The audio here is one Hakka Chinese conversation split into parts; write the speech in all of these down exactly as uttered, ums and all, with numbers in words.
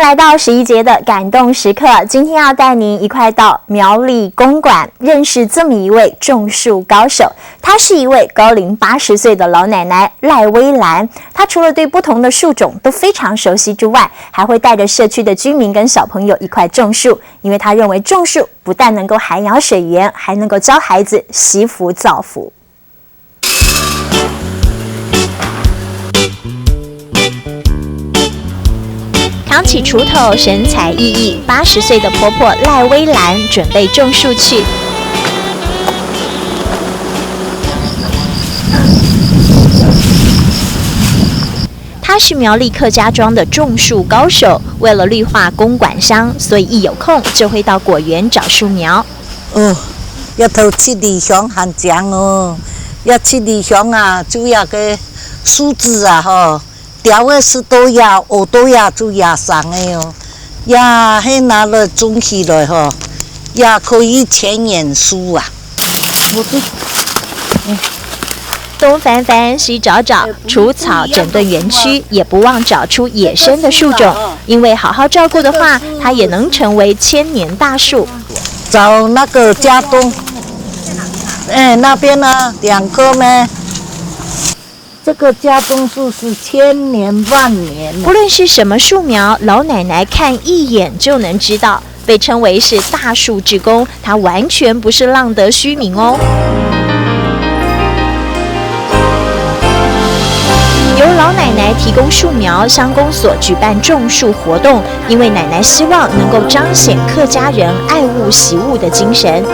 来到十一节的感动时刻，今天要带您一块到苗栗公馆，认识这么一位种树高手。她是一位高龄八十岁的老奶奶赖薇兰。她除了对不同的树种都非常熟悉之外，还会带着社区的居民跟小朋友一块种树，因为她认为种树不但能够涵养水源，还能够教孩子惜福造福。扛起锄头，神采奕奕，八十岁的婆婆赖薇兰准备种树去。她是苗栗客家庄的种树高手，为了绿化公馆乡，所以一有空就会到果园找树苗。哦，這頭七里香還靚哦，這七里香啊，就這个樹枝啊吼，吊个時到這，哦，到這就這生个哦，這係拿來種起來吼，也可以千年樹啊。我都东翻翻，西找找，除草整顿园区，也不忘找出野生的树种，因为好好照顾的话，它也能成为千年大树。找那个家中，哎，那边呢，两棵咩？这个家中树是千年万年了。不论是什么树苗，老奶奶看一眼就能知道，被称为是大树之公，她完全不是浪得虚名哦。由老奶奶提供树苗，乡公所举办种树活动，因为奶奶希望能够彰显客家人爱物惜物的精神。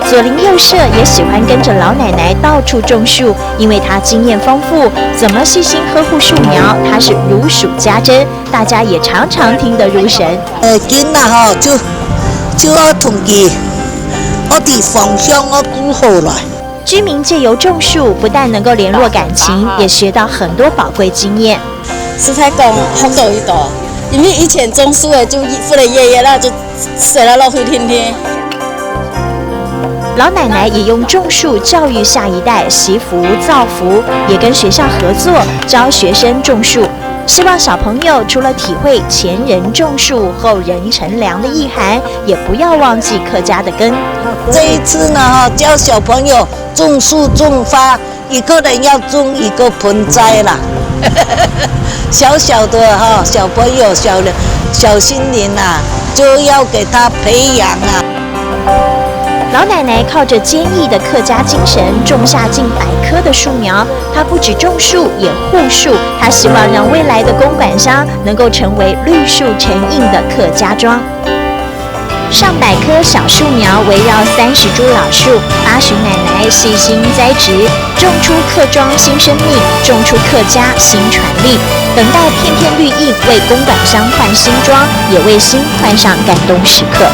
左邻右舍也喜欢跟着老奶奶到处种树，因为她经验丰富，怎么细心呵护树苗，她是如数家珍，大家也常常听得入神。呃，囡仔吼，就，就要同佢，愛知方向愛顧好來。居民借由种树，不但能够联络感情，也学到很多宝贵经验。实在讲，学到一多，因为以前种树个就忽然远远啦，就踅来落去天天。老奶奶也用种树教育下一代，惜福造福，也跟学校合作，教学生种树。希望小朋友除了体会前人种树、后人乘凉的意涵，也不要忘记客家的根。这一次呢，哈，教小朋友种树种花，一个人要种一个盆栽啦。小小的哈，小朋友，小的，小心灵啊，就要给他培养啊。老奶奶靠着坚毅的客家精神，种下近百棵的树苗。她不只种树，也护树。她希望让未来的公馆乡能够成为绿树成荫的客家庄。上百棵小树苗围绕三十株老树，八旬奶奶细心栽植，种出客庄新生命，种出客家新传力。等待片片绿荫为公馆乡换新装，也为心换上感动时刻。